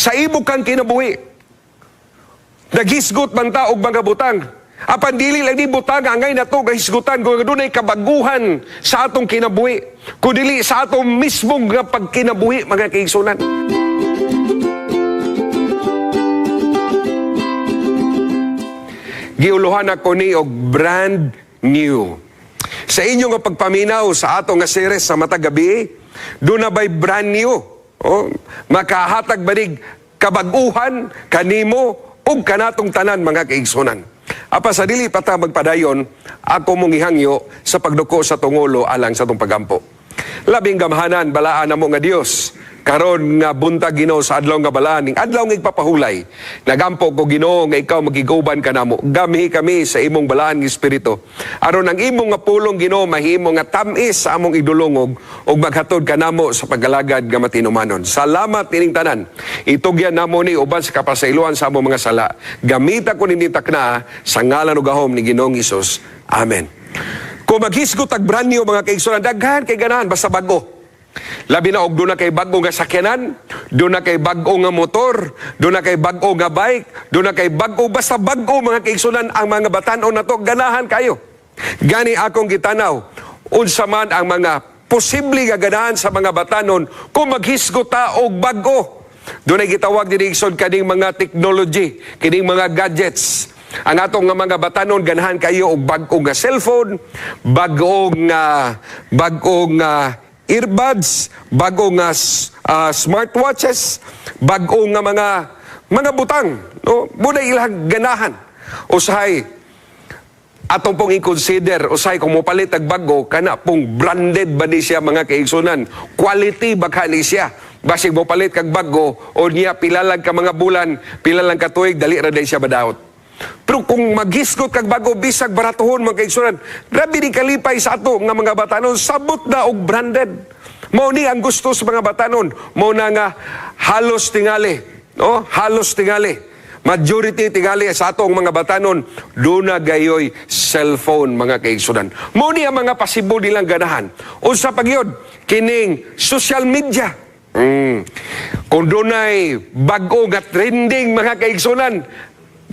Sa imo kang kinabuhi. Naghisgot man ta og mga butang. Apan dili lang ni butang angay nato gahisgutan kung adunay kabaguhan sa atong kinabuhi. Kung dili sa atong mismong nga pagkinabuhi, mga kaigsunan. Giuluhan ako ni og brand new. Sa inyo nga pagpaminaw sa ato nga series sa matag gabi, doon na ba'y brand new? Oh, makahatag banig kabaguhan kanimo ug kanatong tanan, mga kaigsunan. Apa sa dili pa ta magpadayon, ako mong ihangyo sa pagduko sa tungulo alang sa atong pagampo. Labing gamhanan, balaan namo nga Dios, karon nga buntag, Ginoo, sa adlaw nga balaan ning adlaw nga igpapahulay. Nagampo ko, Ginoo, nga ikaw magiguban kanamo. Gamhi kami sa imong balaan nga espiritu. Aron ang imong nga pulong, Ginoo, mahimo nga tam-is sa among idulongog ug maghatod kanamo sa paggalagad nga matinumanon. Salamat ining tanan. Itugyan namo ni uban sa kapasayloan sa among mga sala. Gamita ko nini takna sa ngalan ug gahom ni Ginoong Hesus. Amen. Kung maghisgot ag brand new, mga kaigsunan, daghan kay ganahan basta bago. Labi na og doon na kay bag-o nga sakyanan, doon na kay bag-o nga motor, doon na kay bag-o nga bike, doon na kay bag-o, basta bag-o, mga kaigsunan, ang mga batanon nato ganahan kayo. Gani akong gitanaw, unsa man ang mga posible nga ganahan sa mga batanon kung maghisgot ta og bag-o. Doon ay gitawag dinhi, igsoon, kaning mga technology, kining mga gadgets. Ang atong nga mga batanon ganahan kayo og bag-o nga cellphone, bag-o nga earbuds, bag-o nga smartwatches, bag-o nga mga butang, no? Muna ilang ganahan. Usahay atong pong i-consider usahay kung mopalit og bag-o, kana pong branded ba ni siya, mga kaigsunan, quality ba ka ni siya. Basig mopalit kag bag-o o niya pila lang ka mga bulan, pila lang ka tuig, dali ra day siya madaot. Pero kung maghisgot kag bago, bisag baratuhon, mga kaigsunan, grabe ni kalipay sa ato nga mga batanon, sabot na og branded. Mao ni ang gusto sa mga batanon. Mao na nga halos tingali, no? Halos tingali, majority tingali sa atong mga batanon duna gayoy cellphone, mga kaigsunan. Mao ni ang mga pasibo nilang ganahan. Unsa pa gyud? Kining social media. Kung dunay bag-o nga trending, mga kaigsunan,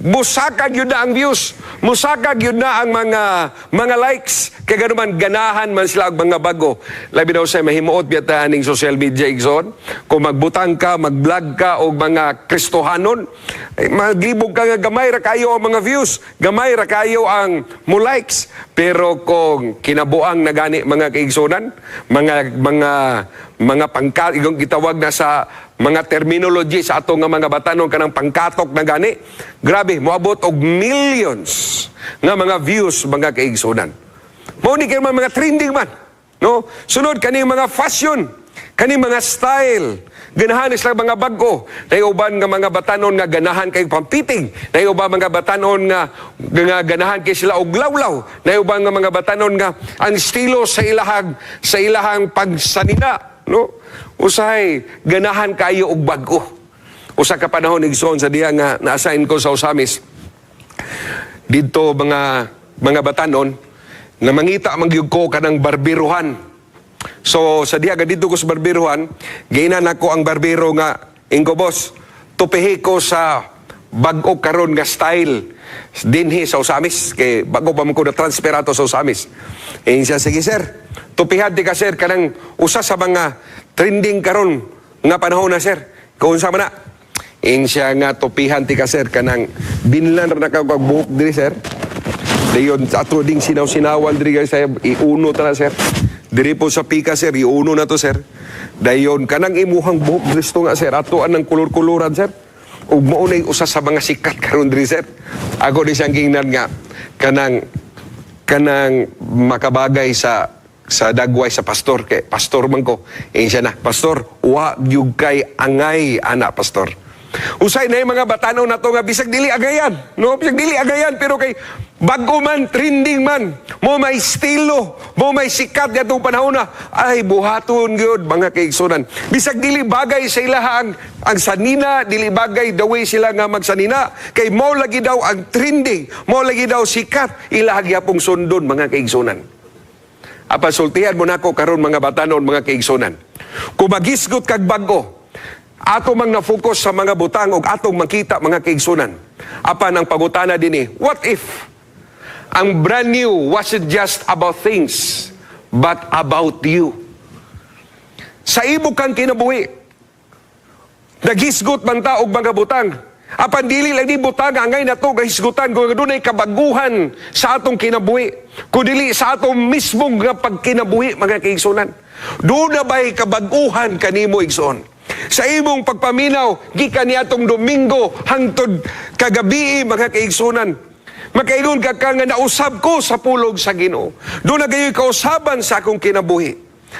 musaka gyud na ang views, musaka gyud na ang mga likes. Kay ganoon man ganahan man sila og mga bago. Labi na usay mahimuot biya ta aning social media, igsoon. Kung magbutang ka, mag-vlog ka og mga Kristohanon, ay, maglibog ka nga gamay ra kayo ang mga views, gamay ra kayo ang mo likes. Pero kung kinabuang na gani, mga kaigsunan, mga pangka, yung gitawag na sa mga terminology sa ato nga mga batanon, kanang pangkatok na gani, grabe, moabot og millions nga mga views, mga kaigsunan. Mao ni kay mga trending man, no? Sunod, kaning mga fashion, kaning mga style. Ganahan sila mga bag-o. Nay uban nga mga batanon nga ganahan kay pampiting. Nay uban mga batanon nga ganahan kay sila og lawlaw. Nay uban nga mga batanon nga ang estilo sa ilahang pagsanina, no? Usahay ganahan kayo og bag-o. Usa ka panahon, igsoon, sa diha nga na-assign ko sa Ozamiz, didto mga batanon nga mangita man gyud ko kanang barberuhan. So sa diha didto ko sa barberuhan, giinan nako ang barbero nga ingko, "Boss, tupihi ko sa bag-o karon nga style dinhi sa Ozamiz," kay bago pa man ko na transfer ato sa Ozamiz. Eh siya, "Sige sir, tupihan di ka sir kanang usa sa mga trending karon nga panahon na, sir." Kung unsa man na? Ing siya nga, "Tupihan ti ka sir kanang binlan ra na ka og buhok diri, sir. Dayon ato ding sinaw-sinawan diri guys, sir, iuno ta na, sir. Diri po sa pika, sir, iuno na to, sir. Dayon kanang imuhang buhok dristo nga, sir, ato anang kulor-kuluran, sir. Ug mao na usa sa mga sikat karon diri, sir." Ako di siyang gingnan nga kanang kanang makabagay sa dagway sa pastor kay pastor man ko. Eh siya na, "Pastor, wa gyud kay angay ana, pastor." Usay na yung mga batanon na to nga bisag dili agayan, no? Bisag dili agayan, pero kay bago man, trending man, mo may estilo, mo may sikat yatong panahon na, ay buhaton gyud, mga kaigsunan. Bisag dili bagay sa ilaha ang sanina, dili bagay the way sila nga magsanina, kay mo lagi daw ang trending, mo lagi daw sikat, ilaha gyapong sundon, mga kaigsunan. Apan sultihan mo nako karon, mga batanon, mga kaigsunan. Kung magisgot kag bago, Ato mang na-focus sa mga butang og atong makita, mga kaigsunan. Apan ang pangutana dinhi, what if ang brand new wasn't just about things, but about you? Sa imo kang kinabuhi, naghisgot man ta og mga butang. Apan dili lang ni butang angay nato gahisgutan kung dunay kabaguhan sa atong kinabuhi. Kung dili sa atong mismong nga pagkinabuhi, mga kaigsunan. Duna ba'y kabaguhan kanimo, igsoon? Sa imong pagpaminaw gikan niadtong Domingo hangtod kagabii, mga kaigsunan, makaingon ka ka nga nausab ko sa pulong sa Ginoo. Duna gayoy kausaban sa akong kinabuhi.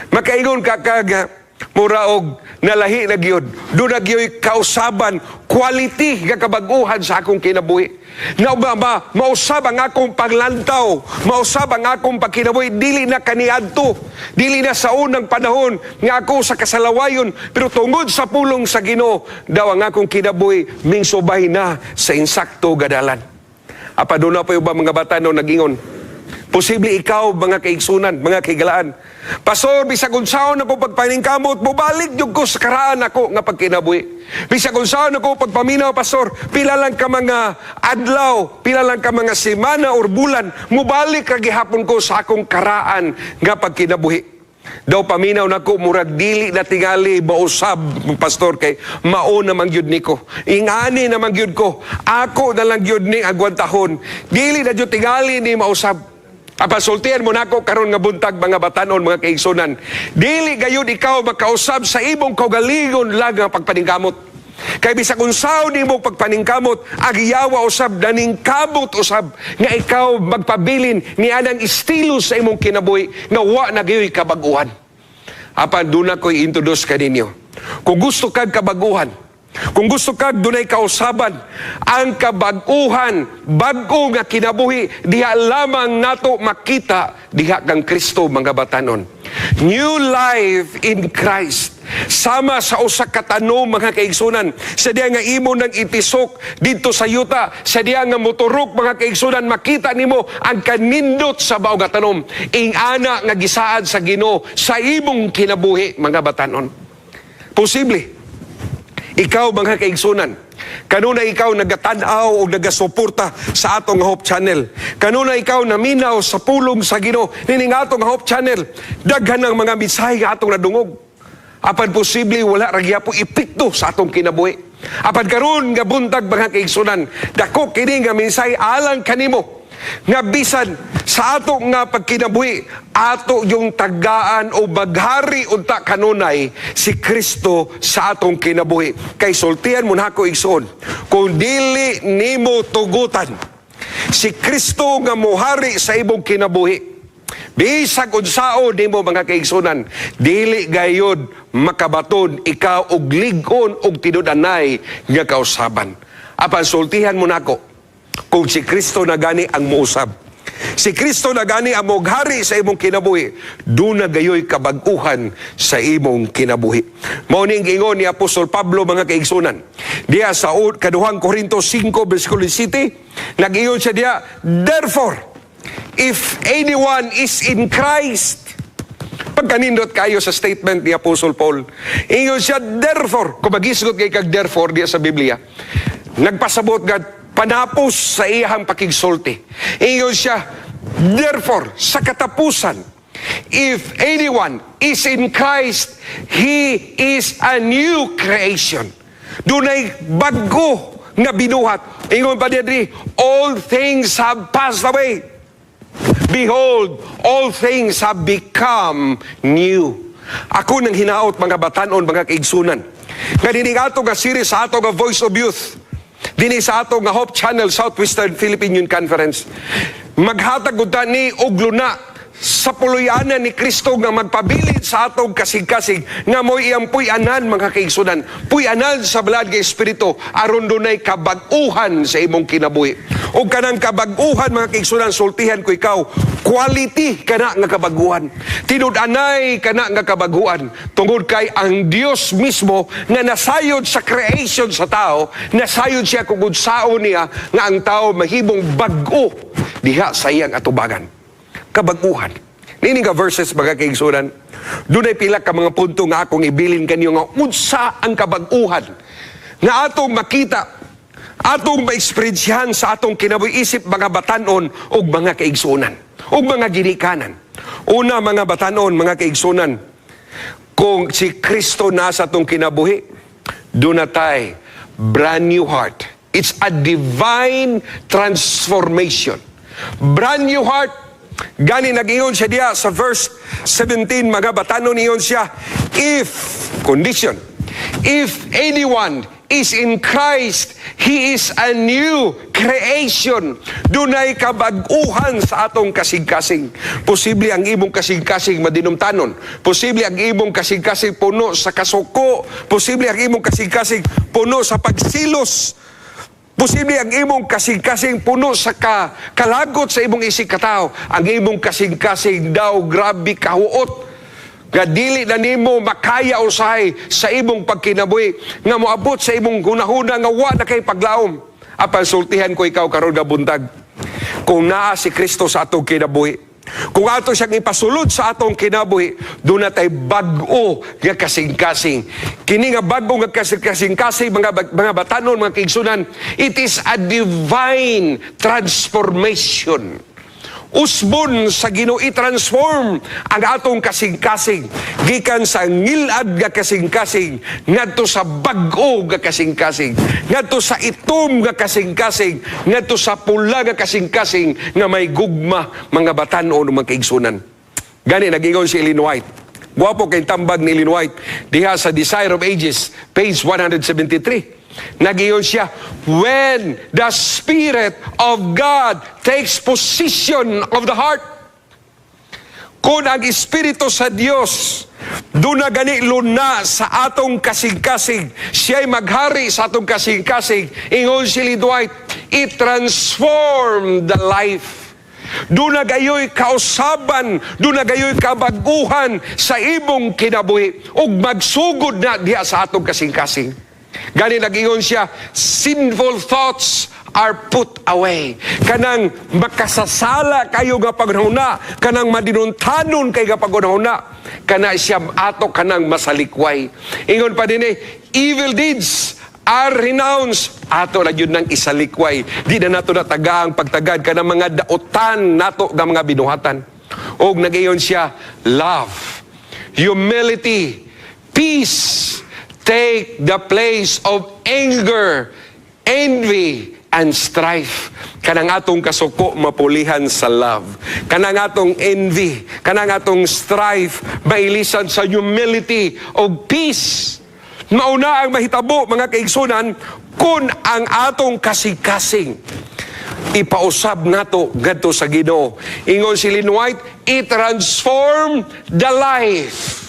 Makaingon ka kag mura og nalahi na gyud. Duna gyoy kausaban, quality nga kabaguhan sa akong kinabuhi. Na ba, ba mausab ang akong paglantaw, mausab ang akong pagkinabuhi, dili na kaniadto, dili na sa unang panahon nga ako sa kasalawayon, pero tungod sa pulong sa Ginoo, daw ang akong kinabuhi mingsubay na sa insakto nga dalan. Apan duna pa yung ba mga batanon nagingon? Posible ikaw, mga kaigsunan, mga kahigalaan, "Pastor, bisag unsaon ako pagpaningkamot, mubalik jud ko sa karaan ako nga pagkinabuhi. Bisag unsaon ako pagpaminaw, Pastor, pila lang ka mga adlaw, pila lang ka mga semana or bulan, mubalik ra gihapon ko sa akong karaan nga pagkinabuhi. Daw paminaw nako murag dili na tingali mausab, Pastor, kay mao naman gyud niko. Ingani naman gyud ko. Ako na lang gyud ni agwantahon. Dili na gyud tingali ni mausab." Apan sultihan mo nako karon nga buntag, mga batanon, mga kaigsunan. Dili gayud ikaw makausab sa imong kaugalingon lang nga pagpaningkamot. Kay bisag unsaon nimo pagpaningkamot, ang yawa usab naningkamot usab nga ikaw magpabilin ni anang estilo sa imong kinabuhi nga wa na gayoy kabag-uhan. Apan duna ko'y introduce kaninyo. Kung gusto kag kabaguhan, kung gusto kag dunay kausaban, ang kabag-uhan, bag-o nga kinabuhi, diha lamang nato makita diha kang Kristo, mga batanon. New life in Christ. Sama sa usa ka tanom, mga kaigsunan, sa diha nga imo nang itisok didto sa yuta, sa diha nga moturok, mga kaigsunan, makita nimo ang kanindot sa mao nga tanom. Ingana nga gisaad sa Ginoo sa imong kinabuhi, mga batanon. Posible ikaw, mga kaigsunan, kanunay ikaw nagatan-aw o nagasuporta sa atong Hope Channel. Kanunay ikaw naminaw sa pulong sa Ginoo nining atong Hope Channel. Daghan ng mga mensahe nga atong nadungog. Apan posible wala ra gyapon epekto sa atong kinabuhi. Apan karon nga buntag, mga kaigsunan, dako kini nga mensahe alang kanimo nga bisan sa ato nga pagkinabuhi, ato yung tagaan o maghari unta kanunay si Kristo sa atong kinabuhi. Kay sultihan mo nako, igsoon, kung dili nimo tugutan si Kristo nga muhari sa imong kinabuhi, bisag unsao nimo, mga kaigsunan, dili gayod makabaton ikaw og lig-on og tinud-anay nga kausaban. Apan sultihan mo nako, kung si Kristo na gani ang muusab, si Kristo na gani ang moghari sa imong kinabuhi, duna gayoy kabag-uhan sa imong kinabuhi. Mao ning giingon ni Apostol Pablo, mga kaigsunan. Diya sa kaduhang Korinto 5 versikulo 7, nag-ingon siya diya, "Therefore, if anyone is in Christ." Pagkanindot kayo sa statement ni Apostle Paul. Ingon siya, "Therefore," kung magisgot kay kag "therefore" diya sa Biblia, nagpasabot nga panapos sa iyang pakigsulti. Ingon siya, "Therefore," sa katapusan, "if anyone is in Christ, he is a new creation." Dunay bago nga binuhat. Ingon pa diya diri, "All things have passed away. Behold, all things have become new." Ako nang hinaot, mga batanon, mga kaigsunan, nga dining ato nga series sa ato nga Voice of Youth, dinhi sa ato nga Hope Channel Southwestern Philippine Union Conference, maghatag gud ni og luna sa puloy-anan ni Kristo nga magpabilin sa atong kasig-kasig nga mo'y iyang puy-anan, mga kaigsunan, puy-anan sa balaan nga Espiritu aron dunay kabag-uhan sa imong kinabuhi. Ug kanang kabag-uhan, mga kaigsunan, sultihan ko ikaw, quality kana nga kabaguhan, tinud-anay kana nga kabaguhan, tungod kay ang Dios mismo nga nasayod sa creation sa tao, nasayod siya kung unsaon niya nga ang tao mahimong bag-o diha sa iyang atubangan. Kabaguhan. Nini nga verses, mga kaigsunan, dunay pila ka mga punto nga akong ibilin kanyo nga unsa ang kabag-uhan nga atong makita, atong maeksperiensyahan sa atong kinabuhi isip mga batanon ug mga kaigsunan ug mga ginikanan. Una, mga batanon, mga kaigsunan, kung si Kristo nasa atong kinabuhi, duna tay brand new heart. It's a divine transformation. Brand new heart. Gani nag-ingon siya diya sa verse 17, mga batanon, ingon siya, if, condition, if anyone is in Christ, he is a new creation. Dunay kabag-uhan sa atong kasing-kasing. Posible ang imong kasing-kasing madinumtanon. Posible ang imong kasing-kasing puno sa kasuko. Posible ang imong kasing-kasing puno sa pagsilos. Posible ang imong kasing-kasing puno sa kalagot sa imong isig katao. Ang imong kasing-kasing daw grabe kahuot nga dili na nimo makaya usahay sa imong pagkinabuhi, nga moabot sa imong hunahuna nga wa na kay paglaom. Apan sultihan ko ikaw karon nga buntag, kung naa si Kristo sa atong kinabuhi, kung ato siyang ipasulod sa atong kinabuhi, duna tay bag-o nga kasing-kasing. Kini nga bag-o nga kasing-kasing, mga batanon, mga kaigsunan, it is a divine transformation. Usbon sa Ginoo i-transform ang atong kasing-kasing gikan sa ngilad nga kasing-kasing ngadto sa bag-o nga kasing-kasing, ngadto sa itom nga kasing-kasing, ngadto sa pula nga kasing-kasing nga may gugma, mga batan-on, mga kaigsunan. Gani nag-ingon si Ellen White. Gwapo kay tambag ni Ellen White diha sa Desire of Ages, page 173. Nag-ingon siya, "When the Spirit of God takes possession of the heart," kung ang Espiritu sa Dios duna gani luna sa atong kasing-kasing, siya'y maghari sa atong kasing-kasing, ingon si Ellen White, it transform the life. Duna gayoy kausaban, duna gayoy kabaguhan sa imong kinabuhi, ug magsugod na diha sa atong kasing-kasing. Gani nag-ingon siya, "Sinful thoughts are put away." Kanang makasasala kayo nga paghunahuna, kanang madinuntanon kay nga paghunahuna, kana siya ato kanang masalikway. Ingon pa din eh, "Evil deeds are renounced." Ato na yun nang isalikway. Di na nato natagaang pagtagad kanang mga dautan nato nga mga binuhatan. Og nag-ingon siya, "Love, humility, peace take the place of anger, envy, and strife." Kanang atong kasuko mapulihan sa love. Kanang atong envy, kanang atong strife, mailisan sa humility o peace. Mauna ang mahitabo, mga kaigsunan, kung ang atong kasing-kasing ipausab nato ngadto sa Ginoo. Ingon si Ellen White, "It transform the life."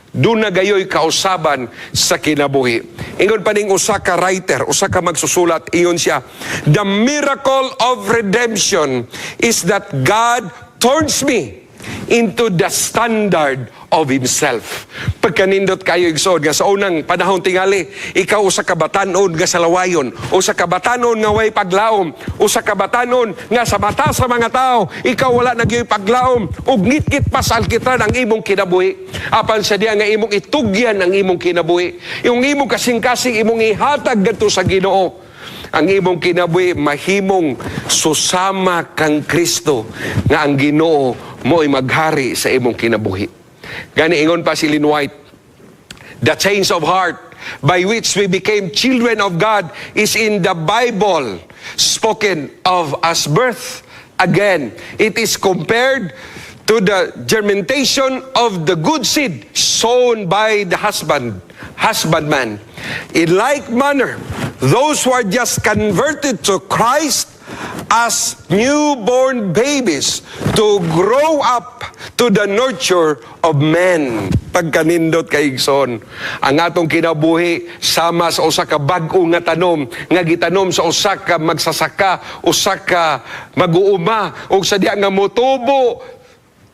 Duna gayoy kausaban sa kinabuhi. Ingon pa ning usa ka writer, usa ka magsusulat, ingon siya, "The miracle of redemption is that God turns me into the standard of Himself." Pagkanindot kayo, igsoon, nga sa unang panahon tingali, ikaw usa ka batanon nga salawayon, usa ka batanon nga way paglaom, usa ka batanon nga sa mata sa mga tao, ikaw wala na gyud paglaom, ug ngitngit pa sa alkitran ang imong kinabuhi. Apan sa diya nga imong itugyan ang imong kinabuhi, yung imong kasing-kasing imong ihatag gadto sa Ginoo, ang imong kinabuhi mahimong susama kang Kristo nga ang Ginoo mo'y maghari sa imong kinabuhi. Gani ingon pa si Ellen White, "The change of heart by which we became children of God is in the Bible spoken of as birth again. It is compared to the germination of the good seed sown by the husbandman. In like manner, those who are just converted to Christ as newborn babies to grow up to the nurture of men." Pagkanindot kay, igsoon, ang atong kinabuhi sama sa usa ka bag-o nga tanom nga gitanom sa usa ka magsasaka, usa ka mag-uuma, ug sa diha nga motubo,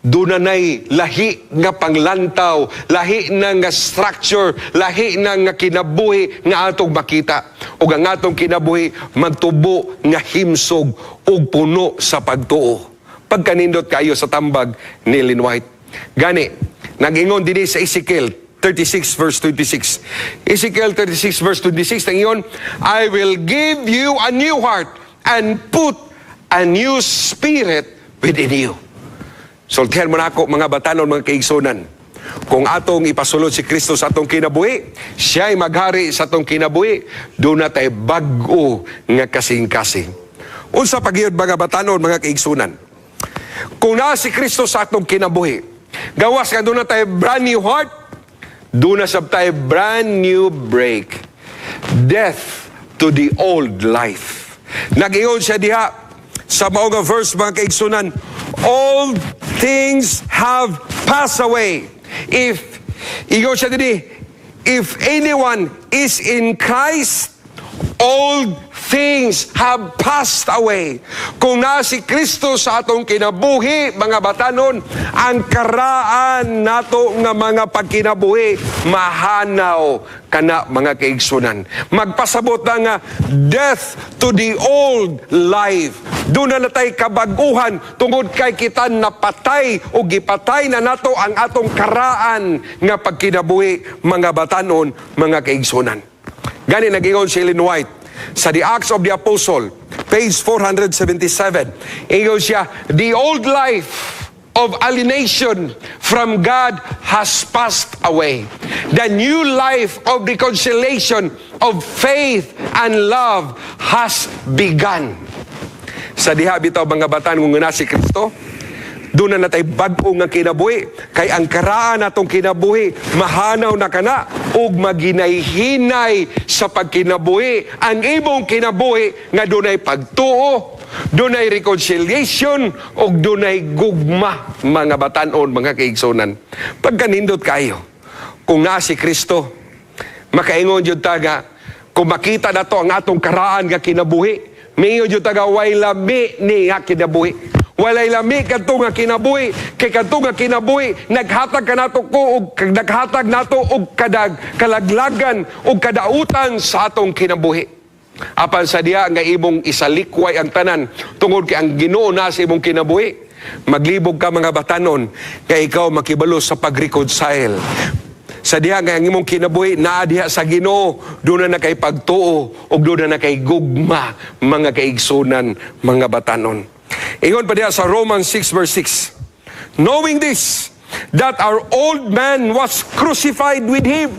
duna nay lahi nga panglantaw, lahi na nga structure, lahi na nga kinabuhi nga atong makita. Ug ang atong kinabuhi magtubo nga himsog ug puno sa pagtuo. Pagkanindot kayo sa tambag ni Ellen White. Gani, nag-ingon dinhi sa Ezekiel 36 verse 26. Ezekiel 36 verse 26, nag-ingon, "I will give you a new heart and put a new spirit within you." Sultihan mo nako, mga batanon, mga kaigsunan. Kung atong ipasulod si Kristo sa atong kinabuhi, siya'y maghari sa atong kinabuhi, duna tay bag-o nga kasing-kasing. Unsa pa gyud, mga batanon, mga kaigsunan? Kung naa si Kristo sa atong kinabuhi, gawas nga duna tay brand new heart, duna sab tay brand new break. Death to the old life. Nag-ingon siya diha sa mao nga verse, mga kaigsunan, "All things have passed away." If, ingon siya diri, "If anyone is in Christ, all things have passed away." Kung naa si Kristo sa atong kinabuhi, mga batanon, ang karaan nato nga mga pagkinabuhi, mahanaw kana, mga kaigsunan. Magpasabot na nga death to the old life. Duna na tay kabaguhan tungod kay kita napatay o gipatay na nato ang atong karaan nga pagkinabuhi, mga batanon, mga kaigsunan. Gani nag-ingon si Ellen White sa The Acts of the Apostle, page 477. Ingon siya, "The old life of alienation from God has passed away. The new life of reconciliation of faith and love has begun." Sa diha bitaw, mga batan, kung naa si Kristo, duna na tay bag-o nga kinabuhi kay ang karaan natong kinabuhi mahanaw na kana ug maginay-hinay sa pagkinabuhi ang imong kinabuhi nga dunay pagtuo, dunay reconciliation ug dunay gugma, mga batanon, mga kaigsunan. Pagkanindot kayo kung naa si Kristo, makaingon jud ta nga kung makita nato ang atong karaan nga kinabuhi, mingon jud ta nga way lami ni nga kinabuhi. Walay lami kadto nga kinabuhi kay kadto nga kinabuhi naghatag kanato ko og naghatag nato og kadag kalaglagan og kadautan sa atong kinabuhi. Apan sa diha nga imong isalikway ang tanan tungod kay ang Ginoo na sa imong kinabuhi, maglibog ka, mga batanon, kay ikaw makibalo sa pag-reconcile. Sa diha nga ang imong kinabuhi naa diha sa Ginoo, duna na kay pagtuo ug duna na kay gugma, mga kaigsunan, mga batanon. Ingon pa diha sa Romans 6 verse 6, "Knowing this, that our old man was crucified with him."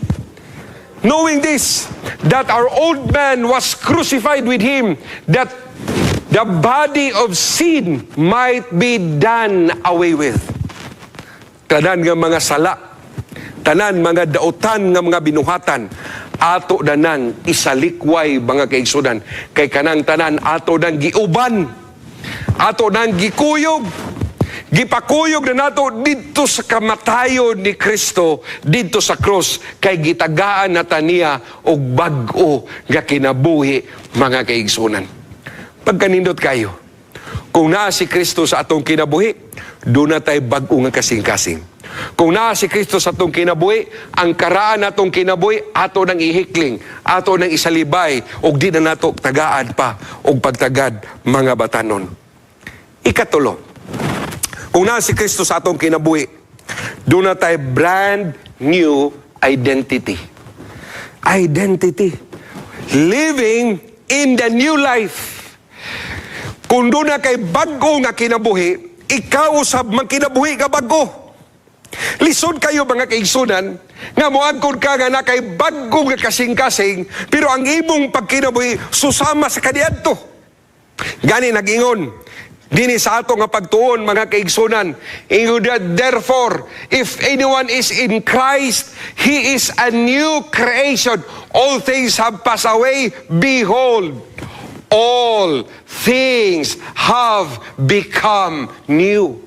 Knowing this, that our old man was crucified with him, that the body of sin might be done away with. Tanan nga mga sala, tanan mga dautan nga mga binuhatan, ato na nang isalikway, mga kaigsunan, kay kanang tanan ato nang giuban, ato nang gikuyog, gipakuyog na nato didto sa kamatayon ni Kristo didto sa cross kay gitagaan na ta niya og bag-o nga kinabuhi, mga kaigsunan. Pagkanindot kayo kung naa si Kristo sa atong kinabuhi, duna tay bag-o nga kasing-kasing. Kung naa si Kristo sa atong kinabuhi, ang karaan natong kinabuhi ato nang ihikling, ato nang isalibay ug di na nato tagaan pa og pagtagad, mga batanon. Ikatulo, kung naa si Kristo sa atong kinabuhi, duna tay brand new identity. Identity. Living in the new life. Kung duna kay bag-o nga kinabuhi, ikaw usab magkinabuhi ka bag-o. Lisod kayo, mga kaigsunan, nga moangkon ka nga naa kay bag-o nga kasing-kasing, pero ang imong pagkinabuhi susama sa kaniadto. Gani nag-ingon dinhi sa ato nga pagtuon, mga kaigsunan, ingon niya, "Therefore, if anyone is in Christ, he is a new creation. All things have passed away. Behold, all things have become new."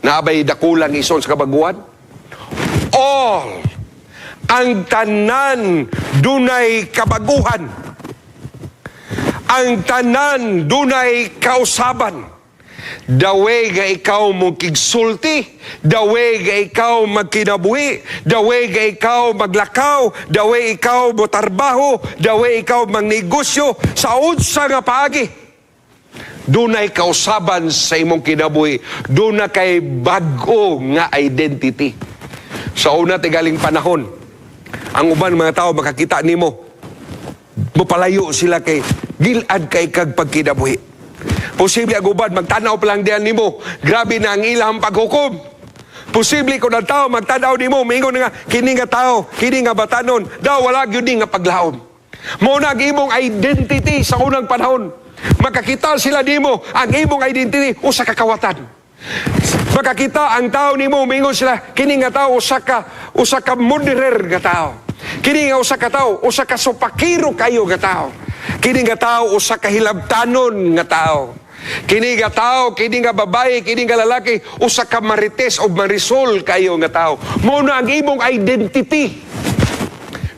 Naa bay dakulang ison sa kabaguhan? All. Ang tanan dunay kabaguhan. Ang tanan dunay kausaban. The way nga ikaw mo kigsulti, the way nga ikaw magkinabuhi, the way nga ikaw maglakaw, the way ikaw motarbaho, the way ikaw magnegosyo, sa unsa nga paagi. Dunay kausaban sa imong kinabuhi, duna kay bag-o nga identity. Sa una tigaling panahon, ang uban mga tao makakita nimo, mopalayo sila kay gilad kay kag pagkinabuhi. Posible ang uban magtanaw pa lang diyan nimo, grabe na ang ilang paghukom. Posible kung ang tao magtanaw nimo, mingon nga kini nga tao, kini nga batanon, daw wala gyud ni nga paglaom. Mao na ang imong identity sa unang panahon. Makakita sila nimo, ang imong identity usa ka kawatan. Makakita ang tao nimo, mingon sila, kini nga tao usa ka murderer nga tao. Kini nga usa ka tao, usa ka supakiro kayo nga tao. Kini nga tao usa ka hilabtanon nga tao. Kini nga tao, kini nga babae, kini nga lalaki, usa ka marites o marisol kayo nga tao. Mao na ang imong identity.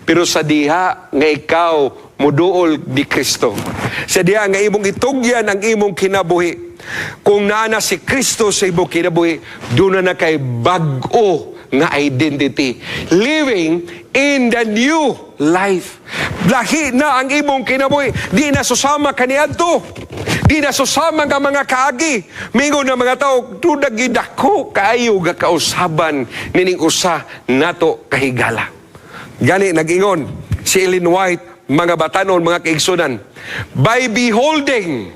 Pero sa diha nga ikaw muduol ni Kristo, sa diha nga imong itugyan ang imong kinabuhi, kung naa na si Kristo sa imong kinabuhi, duna na kay bag-o nga identity. Living in the new life. Lahi na ang imong kinabuhi. Di na susama kaniadto. Di na susama nga mga kaagi. Mingon na mga tao, duna gidako kaayo ga kausaban nining usa nato kahigala. Gani nag-ingon si Ellen White, mga batanon, mga kaigsunan, "By beholding,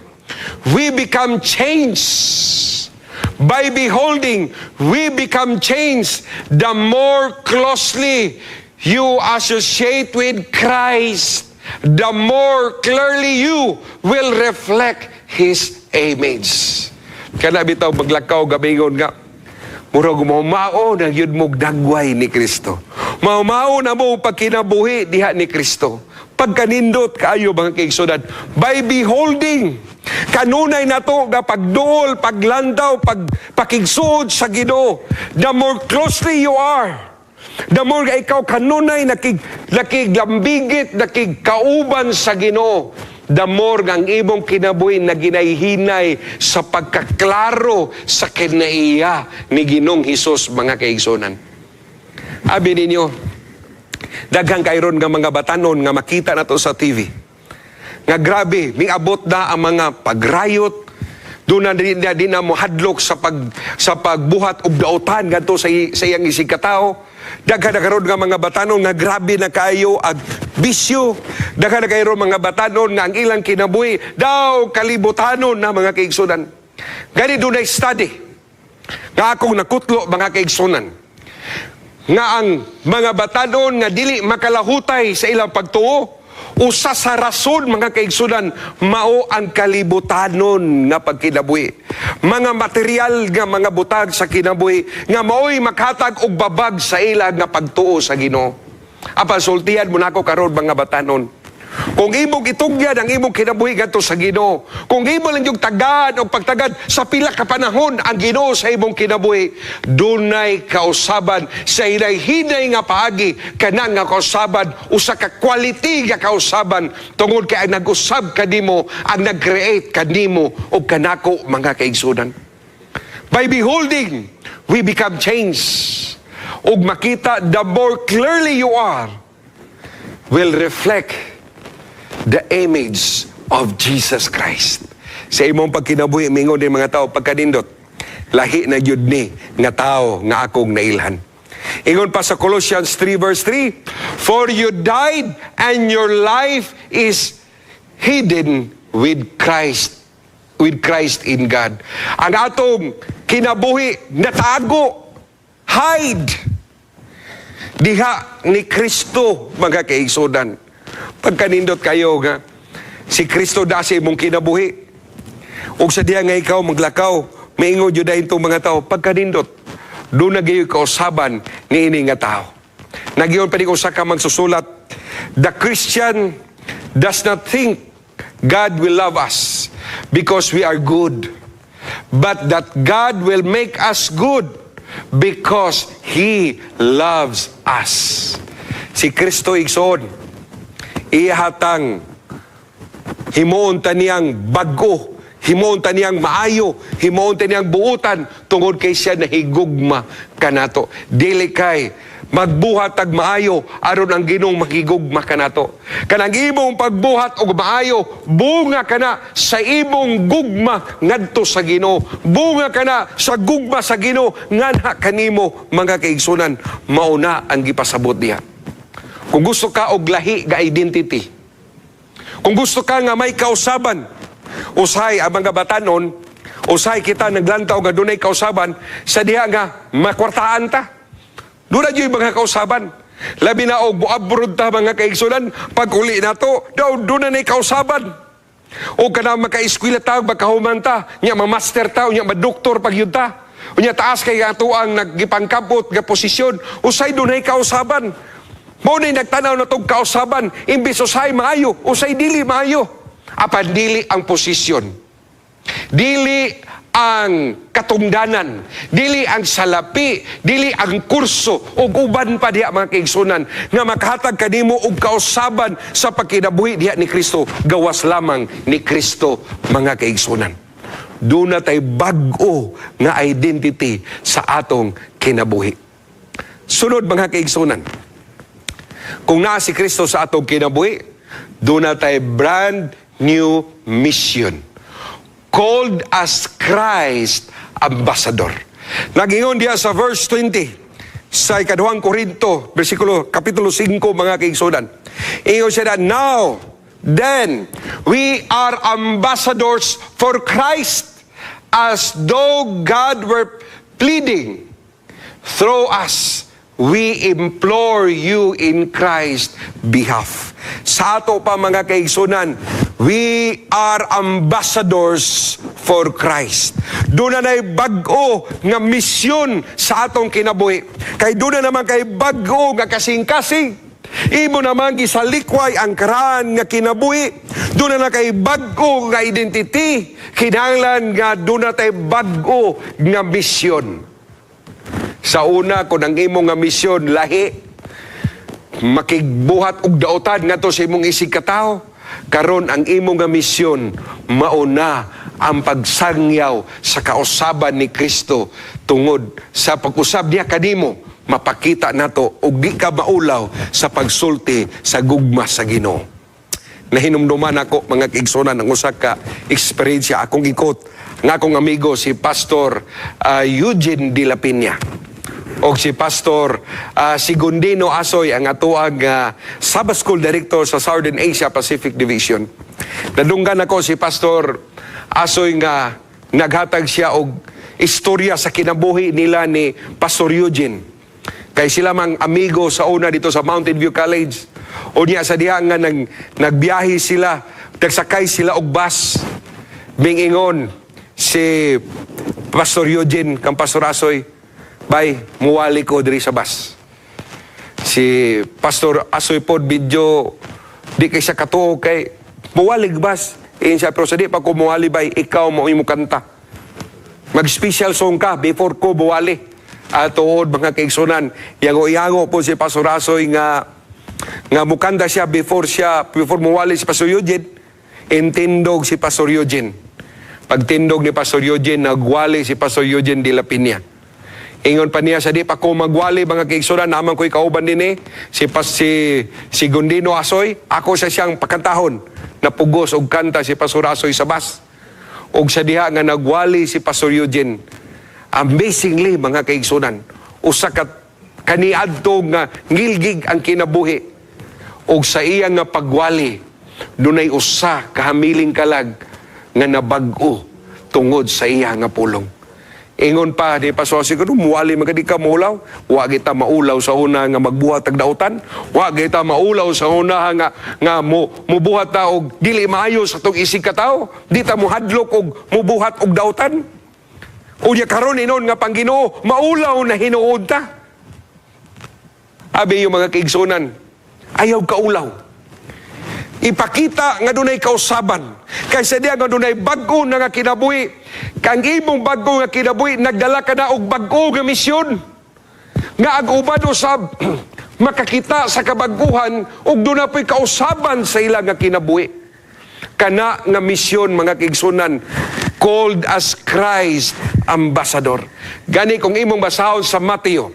we become changed. By beholding, we become changed. The more closely you associate with Christ, the more clearly you will reflect His image." Kana bitaw maglakaw gabingon nga, murag mao na gyud mo dagway ni Kristo. Mao na mo pagkinabuhi diha ni Kristo. Pagkanindot kaayo, mga kaigsunan, by beholding, kanunay nato nga pagduol, paglantaw, pagpakigsuod sa Ginoo. The more closely you are, the more nga ikaw kanunay nakiglambigit, nakigkauban sa Ginoo, the more nga ang imong kinabuhi naginayhinay sa pagkaklaro sa kinaiya ni Ginoong Hesus, mga kaigsunan. Abi ninyo, daghang kayron nga mga batanon nga makita nato sa TV. Nga grabe, miabot na ang mga pagrayot, doon na di na mohadlok sa pagbuhat og dautan ngadto sa iyang isig katao. Daghan na karon nga mga batanon nga grabe na kaayo ag bisyo. Daghan na kayo mga batanon nga ang ilang kinabuhi daw kalibutanon na, mga kaigsunan. Gani dunay study nga akong nakutlo, mga kaigsunan, nga ang mga batanon nga dili makalahutay sa ilang pagtuo, usa sa rason, mga kaigsunan, mao ang kalibutanon nga pagkinabuhi. Mga material nga mga butang sa kinabuhi nga maoy makatag og babag sa ila nga pagtuo sa Ginoo. Apan sultihan mo nako karon, mga batanon. Kung imong itugyan ang imong kinabuhi ngadto sa Ginoo, kung imo lang yung tagad o pagtagad sa pila ka panahon ang Ginoo sa imong kinabuhi, dunay kausaban sa hinay-hinay nga paagi kanang nga kausaban, usa ka quality nga kausaban tungod kay ang nag-usab kanimo, ang nag-create kanimo og kanako, mga kaigsunan. By beholding, we become changed. Ug makita, the more clearly you are, will reflect the image of Jesus Christ. Sa imong pagkinabuhi, mingon din mga tao, pagkanindot, lahi na gyud ni nga tao nga akong nailhan. Ingon pa sa Colossians 3 verse 3, "For you died and your life is hidden with Christ in God." Ang atong kinabuhi natago, hide diha ni Kristo, mga kaigsunan. Pagkanindot kayo nga si Kristo da sa imong kinabuhi. Ug sa diha nga ikaw maglakaw, maingon jud itong mga tao, pagkanindot, duna gyud kausaban niini nga tao. Nagyon pa ni usa ka magsusulat, "The Christian does not think God will love us because we are good, but that God will make us good because He loves us." Si Kristo, igsoon, ihatang himuon ta niyang bag-o, himuon ta niyang maayo, himuon ta niyang buutan tungod kay siya nahigugma kanato. Dili kay Magbuhat tag maayo aron ang Ginoong makigugma kanato. Kanang imong pagbuhat og maayo, bunga kana sa imong gugma ngadto sa Ginoo. Bunga kana sa gugma sa Ginoo nganha kanimo, mga kaigsunan. Mao na ang gipasabot diha. Kung gusto ka og lahi ga identity, kung gusto ka nga may kausaban, usahay ang mga batanon, usahay kita naglantaw nga dunay kausaban sa diha nga makwartaan ta. Doon na yung mga kausaban. Labi na og muabroad ta, mga kaigsunan, pag uli nato, daw doon na kausaban. O kana maka-eskwela ta, makahuman ta, nya ma-master ta, nya ma-doktor pag yun ta. Unya taas kay ato ang naggipangkabot nga posisyon, usay dunay kausaban. Mao ni nagtanaw na tong kausaban, imbis usay maayo, usay dili maayo. Apan dili ang posisyon. Dili ang katungdanan, dili ang salapi, dili ang kurso ug uban pa diha, mga kaigsunan, nga makahatag kanimo og kausaban sa pagkinabuhi diha ni Kristo, gawas lamang ni Kristo, mga kaigsunan. Duna tay bag-o nga identity sa atong kinabuhi. Sunod, mga kaigsunan, kung naa si Kristo sa atong kinabuhi, duna tay brand new mission. Called as Christ ambassador. Nagingon diya sa verse 20 sa Ikaduhang Korinto, versikulo kapitulo 5, mga kaigsunan. Ingon siya na, "Now, then, we are ambassadors for Christ, as though God were pleading through us. We implore you in Christ's behalf." Sa ato pa, mga kaigsunan, we are ambassadors for Christ. Doon na bag-o nga misyon sa atong kinabuhi. Kay doon na naman kay bag-o nga kasing-kasing. Imo naman gisalikway ang karaan nga kinabuhi. Doon na kay bag-o nga identity. Kinahanglan nga doon na tay bag-o nga misyon. Sa una, kung ang imong nga misyon lahi, makigbuhat og daotan ngadto sa imong isig katawo, karon ang imong nga misyon mauna ang pagsangyaw sa kausaban ni Kristo tungod sa pag-usab niya kanimo, mapakita nato og di ka maulaw sa pagsulti sa gugma sa Ginoo. Nahinumduman ako, mga kaigsunan, ang usa ka eksperyensya akong ikot nga akong amigo si Pastor Eugene de la Peña o si Pastor Sigundino Asoy, ang atuang Sabbath School Director sa Southern Asia Pacific Division. Nadunggan ako si Pastor Asoy nga naghatag siya og istorya sa kinabuhi nila ni Pastor Eugene. Kay sila mang amigo sa una dito sa Mountain View College. O niya sa diha nga nagbiyahe sila, nagsakay sila og bus. Mingingon si Pastor Eugene kang Pastor Asoy, "Bay, muwali ko diri sa bus." Si Pastor Asoy pod medyo di kay siya katuo kay muwalig bus. Iyon siya, "Pero sa di pa ko muwali, bay, ikaw mo imo kanta. Mag-special song ka before ko muwali." At tuod, mga kaigsunan, yango-yango po si Pastor Asoy nga mukanta siya before muwali si Pastor Eugene. Intindog si Pastor Eugene. Pagtindog ni Pastor Eugene, nagwali si Pastor Eugene de la Peña. Ingon pa niya, "Sa di pa ko magwali, mga kaigsunan, naman ko'y kauban din eh, si Gundino Asoy, ako sa siyang pakantahon." Napugos og kanta si Pastor Asoy sa bus. Og sa diha nga nagwali si Pastor Eugene, amazingly, mga kaigsunan, usa ka kaniadto nga ngilgig ang kinabuhi. Og sa iya nga pagwali, dunay usa kahamiling kalag nga nabag-o tungod sa iya nga pulong. Ingon pa di pa siguro, "Muwali man ka, di ka maulaw." Wa kita maulaw sa una nga magbuhat og dautan. Wa kita maulaw sa una nga mo mubuhat ta og dili maayo sa atong isig katawo. Di ta mohadlok og mubuhat og dautan. Unya karon inon nga pang Ginoo, maulaw na hinuod ta. Abi yung mga kaigsunan, ayaw kaulaw. Ipakita nga dunay kausaban. Kaysa diya nga dunay bag-o na nga kinabuhi. Kang imong bag-o nga kinabuhi, nagdala ka na og bag-o nga misyon. Nga ang uban usab makakita sa kabaguhan ug duna po'y kausaban sa ila nga kinabuhi. Kana nga misyon, mga kaigsunan, called as Christ ambassador. Gani kung imong basahon sa Mateo,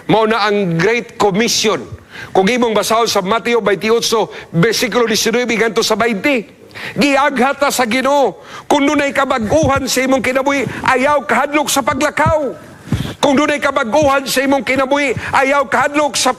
Mao na ang Great Commission. Kung imong basahon sa Mateo 28, versikulo 19 ngadto sa 20. Giaghat ta sa Ginoo. Kung dunay kabag-uhan sa imong kinabuhi, ayaw kahadlok sa paglakaw. Kung dunay kabag-uhan sa imong kinabuhi, ayaw kahadlok sa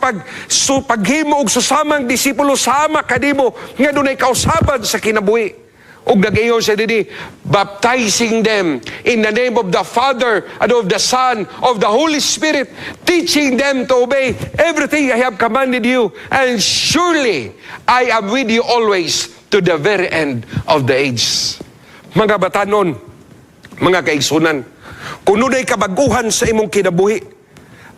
paghimo og susamang disipulo sama kanimo nga dunay kausaban sa kinabuhi. Ug nag-ingon siya dinhi, baptizing them in the name of the Father and of the Son, of the Holy Spirit, teaching them to obey everything I have commanded you, and surely I am with you always to the very end of the age. Mga batanon, mga kaigsunan, kung dunay kabaguhan sa imong kinabuhi,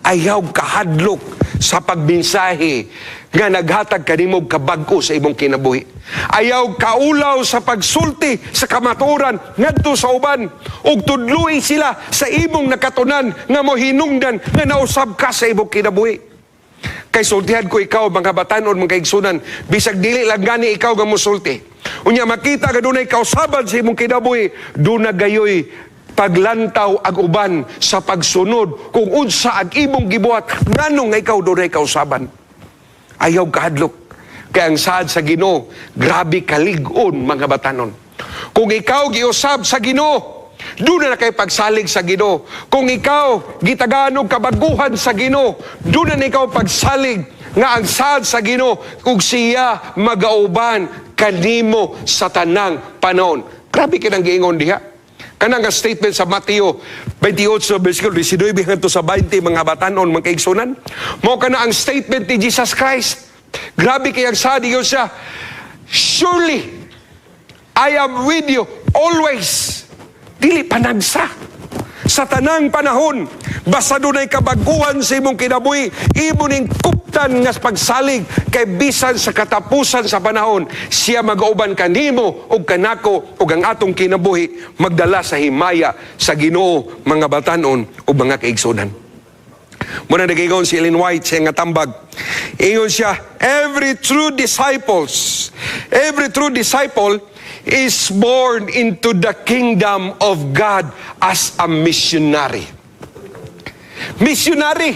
ayaw kahadlok sa pagmensahe nga naghatag kanimo kabag-o sa imong kinabuhi. Ayaw kaulaw sa pagsulti sa kamatuoran ngadto sa uban ug tudloi sila sa imong nakatunan nga mohinungdan nga nausab ka sa imong kinabuhi. Kay sultihan ko ikaw, mga batanon, mga kaigsunan, bisag dili lang gani ikaw nga musulti. Unya makita nga dunay kausaban sa imong kinabuhi, duna gayoy paglantaw ang uban sa pagsunod kung unsa ang imong gibuhat, nganong nga ikaw dunay kausaban. Ayaw kahadlok. Kay ang saad sa Ginoo, grabe kalig-on, mga batanon. Kung ikaw giusab sa Ginoo, duna na kay pagsalig sa Ginoo. Kung ikaw gitagaan og kabaguhan sa Ginoo, duna na ikaw pagsalig nga ang saad sa Ginoo kung siya magauban kanimo sa tanang panahon. Grabe kanang giingon diha. Kanang nga statement sa Mateo 28 versikulo 19 ngadto sa 20, mga batanon, mga kaigsunan. Mao kana ang statement ni Jesus Christ. Grabe kay ang saad siya. "Surely I am with you always." Dili panagsa. Sa tanang panahon, basta dunay kabaguhan sa imong kinabuhi, imo ning kuptan nga pagsalig kay bisan sa katapusan sa panahon, siya magauban kanimo ug kanako ug ang atong kinabuhi magdala sa himaya sa Ginoo, mga batanon ug mga kaigsunan. Muna nag-ingon si Ellen White sa nga tambag. Ingon siya, "Every true disciple is born into the kingdom of God as a missionary." Missionary.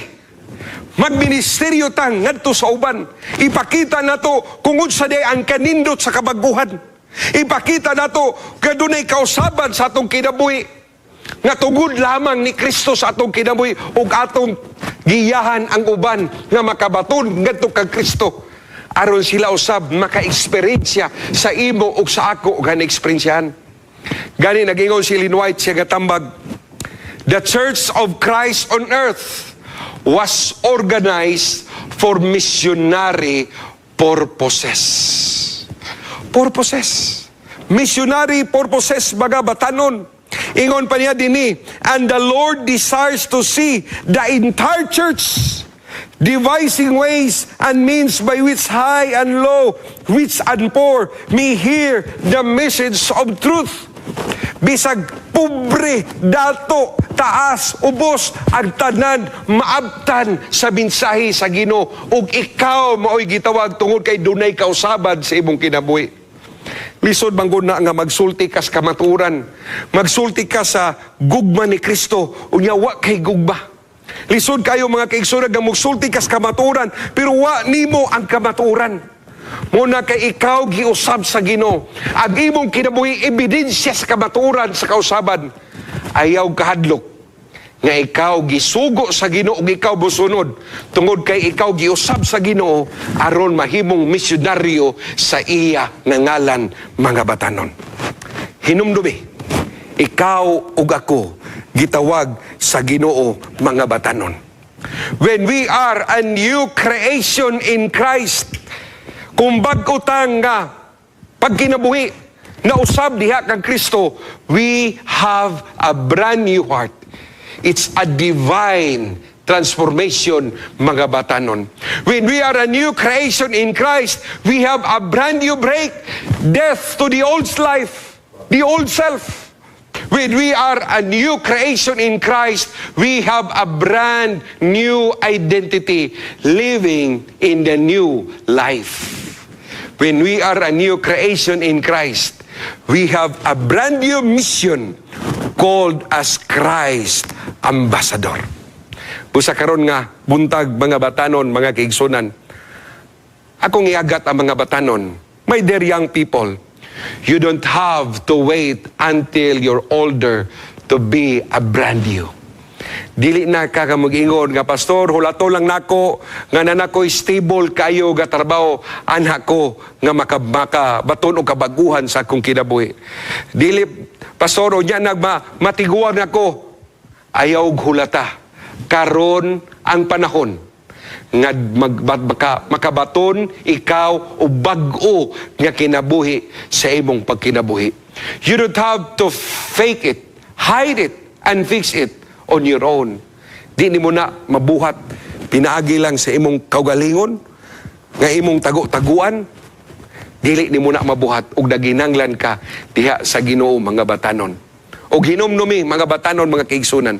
Magministeryo ta ngadto sa uban. Ipakita nato kung unsa diay ang kanindot sa kabaguhan. Ipakita nato nga dunay kausaban sa atong kinabuhi nga tungod lamang ni Kristo sa atong kinabuhi ug atong giyahan ang uban nga makabaton ngadto kang Kristo aron sila usab maka-eksperyensya sa imo ug sa ako nga na-eksperyensyahan. Gani nagingon si Ellen White siya gatambag, "The Church of Christ on earth was organized for missionary purposes." Purposes. Missionary purposes, mga batanon. Ingon pa niya dinhi, "And the Lord desires to see the entire church devising ways and means by which high and low, rich and poor, may hear the message of truth." Bisag pobre, dato, taas, ubos, ang tanan maabtan sa mensahe sa Ginoo ug ikaw mao'y gitawag tungod kay dunay kausaban sa imong kinabuhi. Lisod man gud na nga magsulti ka sa kamatuoran. Magsulti ka sa gugma ni Kristo unya wa kay gugma. Lisod kayo, mga kaigsunan, nga magsulti ka sa kamatuoran pero wa nimo ang kamatuoran. Muna kay ikaw giusab sa Ginoo. Ang imong kinabuhi ebidensya sa kamatuoran sa kausaban. Ayaw kahadlok nga ikaw gisugo sa Ginoo ug ikaw mosunod tungod kay ikaw giusab sa Ginoo aron mahimong misyonaryo sa iya nga ngalan, mga batanon. Hinumdumi, ikaw ug ako gitawag sa Ginoo, mga batanon. When we are a new creation in Christ, kung bag-o nga pagkinabuhi, nausab diha kang Kristo, we have a brand new heart. It's a divine transformation, mga batanon. When we are a new creation in Christ, we have a brand new break. Death to the old life, the old self. When we are a new creation in Christ, we have a brand new identity, living in the new life. When we are a new creation in Christ, we have a brand new mission called as Christ Ambassador. Busa karon nga buntag, mga batanon, mga kaigsunan, akong iagat ang mga batanon. My dear young people, you don't have to wait until you're older to be a brand new. Dili na ka ka mag-ingon nga, "Pastor, hulato lang nako nga nanakoy stable kayo nga trabaho, anha ko nga maka baton og kabaguhan sa akong kinabuhi. Dili, Pastor, unya nagma matiguan ako." Ayaw og hulata. Karon ang panahon nga makabaton ikaw og bag-o nga kinabuhi sa imong pagkinabuhi. You don't have to fake it, hide it, and fix it on your own. Di nimo na mabuhat pinaagi lang sa imong kaugalingon nga imong tago-taguan. Dili nimo na mabuhat ug naginanglan ka diha sa Ginoo, mga batanon. Ug hinumnumi, mga batanon, mga kaigsunan.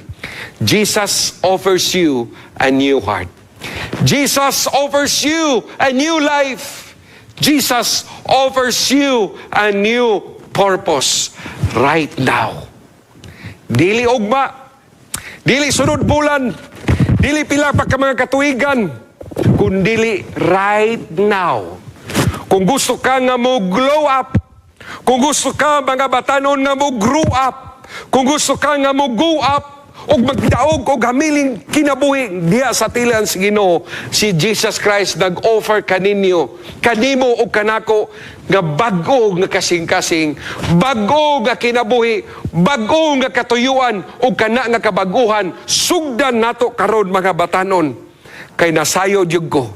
Jesus offers you a new heart. Jesus offers you a new life. Jesus offers you a new purpose right now. Dili ugma, dili sunod bulan, dili pila pa ka mga katuigan, kundili right now. Kung gusto ka nga mo glow up, kung gusto ka, mga batanon, nga mo grow up, kung gusto ka nga mo go up, ug magdaog og hamiling kinabuhi diha sa tilan sa Ginoo, si Jesus Christ nag-offer kaninyo, kanimo ug kanako nga bag-o nga kasing-kasing, bag-o nga kinabuhi, bag-o nga katuyuan. Ug kana nga kabaguhan sugdan nato karon, mga batanon, kay nasayo jud ko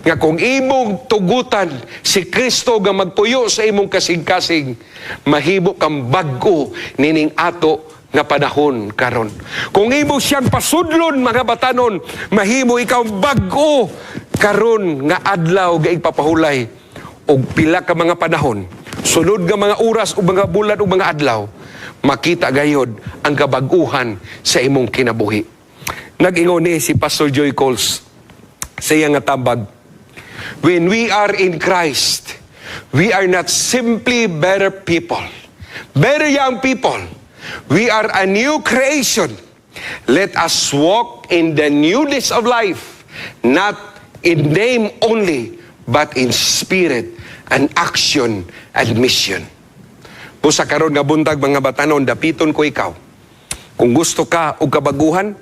nga kung imong tugutan si Kristo nga magpuyo sa imong kasing-kasing, mahimo kang bag-o nining ato nga panahon karon. Kung imo siyang pasudlon, mga batanon, mahimo ikaw bag-o karon nga adlaw ga igpapahulay og pila ka mga panahon, sunod nga mga oras ug mga bulan ug mga adlaw, makita gayod ang kabaguhan sa imong kinabuhi. Nag-ingon ni si Pastor Joy Coles sa iyang nga tambag, "When we are in Christ, we are not simply better people, better young people. We are a new creation. Let us walk in the newness of life, not in name only, but in spirit and action and mission." Busa karon nga buntag, mga batanon, dapiton ko ikaw. Kung gusto ka og kabaguhan,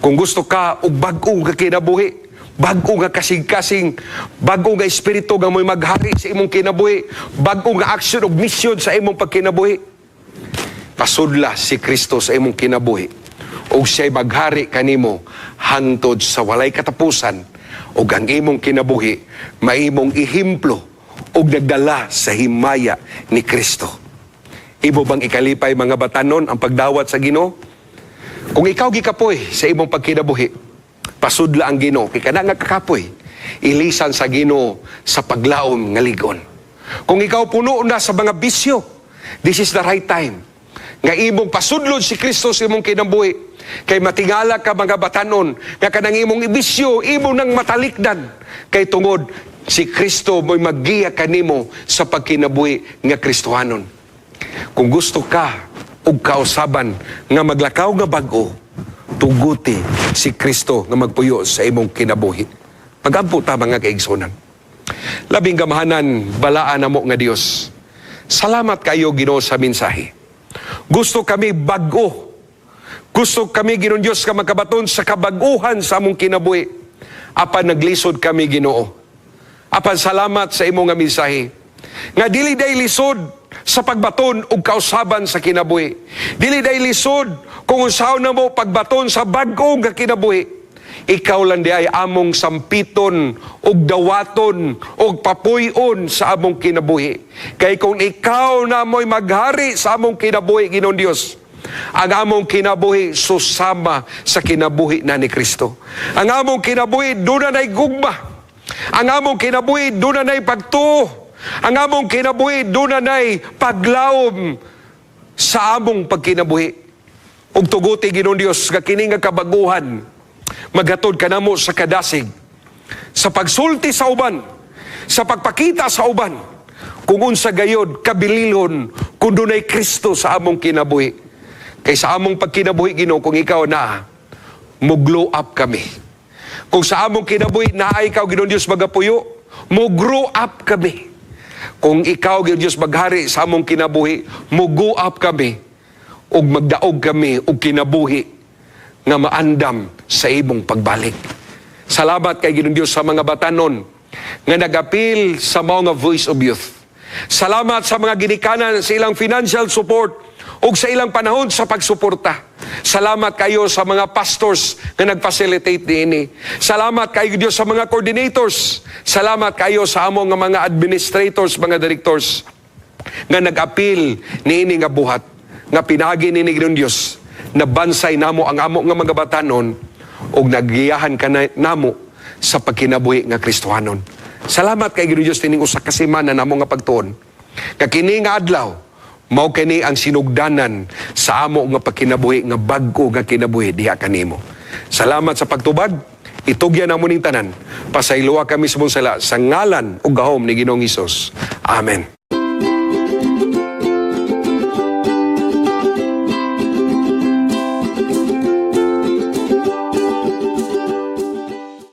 kung gusto ka og bag-o nga kinabuhi, bag-o nga kasing-kasing, bag-o nga espiritu nga mo'y maghari sa imong kinabuhi, bag-o nga action ug mission sa imong pagkinabuhi, pasudla si Kristo sa imong kinabuhi ug siya'y maghari kanimo hangtod sa walay katapusan, ug ang imong kinabuhi maimong ehemplo ug nagdala sa himaya ni Kristo. Imo bang ikalipay, mga batanon, ang pagdawat sa Ginoo? Kung ikaw gikapoy sa imong pagkinabuhi, pasudla ang Ginoo, kay kana nga kakapoy, ilisan sa Ginoo sa paglaom nga ligon. Kung ikaw puno na sa mga bisyo, this is the right time nga imong pasudlon si Kristo sa imong kinabuhi. Kay matingala ka, mga batanon, nga kanang imong ibisyo, imo nang matalikdan. Kay tungod si Kristo mo'y maggiya kanimo sa pagkinabuhi nga Kristohanon. Kung gusto ka og kausaban nga maglakaw nga bag-o, tuguti si Kristo nga magpuyo sa imong kinabuhi. Pagampo ta, mga kaigsunan. Labing gamahanan, balaan namo nga Dios. Salamat kayo, Ginoo, sa mensahe. Gusto kami bag-o. Gusto kami, Ginoong Dios, ka makabaton sa kabaguhan sa among kinabuhi. Apan naglisod kami, Ginoo. Apan salamat sa imong nga mensahe. Nga dili day lisod sa pagbaton og kausaban sa kinabuhi. Dili day lisod kung unsaon namo pagbaton sa bag-o nga kinabuhi. Ikaw lang di ay among sampiton ug dawaton ug papuy-on sa among kinabuhi. Kay kung ikaw na mo'y maghari sa among kinabuhi, Ginoong Dios, ang among kinabuhi susama sa kinabuhi na ni Kristo. Ang among kinabuhi duna na'y gugma. Ang among kinabuhi duna na'y pagtuo. Ang among kinabuhi duna na'y paglaom sa among pagkinabuhi. Ug tuguti, Ginoong Dios, nga kini nga kabaguhan maghatod kanamo sa kadasig, sa pagsulti sa uban, sa pagpakita sa uban kung unsa gayod kabililhon kung dunay Kristo sa among kinabuhi. Kay sa among pagkinabuhi, Ginoo, kung ikaw na, Mo glow up kami. Kung sa among kinabuhi naa ikaw, Ginoong Dios, magapuyo, mo grow up kami. Kung ikaw, Ginoong Dios, maghari sa among kinabuhi, mo go up kami ug magdaog kami og kinabuhi nga maandam sa imong pagbalik. Salamat kay Ginoong Dios sa mga batanon nga nag-apil sa mao nga Voice of Youth. Salamat sa mga ginikanan sa ilang financial support ug sa ilang panahon sa pagsuporta. Salamat kayo sa mga pastors nga nag-facilitate niini. Salamat kayo, Diyos, sa mga coordinators. Salamat kayo sa amo nga mga administrators, mga directors nga nag-apil niini nga buhat nga pinagi ni Ginoong Dios nabansay namo ang amo nga mga batanon ug nagiyahan ka na, namo sa pagkinabuhi nga Kristohanon. Salamat kay Ginoong Dios tining usa ka semana namo nga pagtuon. Nga kini nga adlaw mao kini ang sinugdanan sa amo nga pagkinabuhi nga bag-o nga kinabuhi diha kanimo. Salamat sa pagtubag. Itugyan namo ning tanan. Pasayloa kami sa mong sala sa ngalan ug gahom ni Ginoong Hesus. Amen.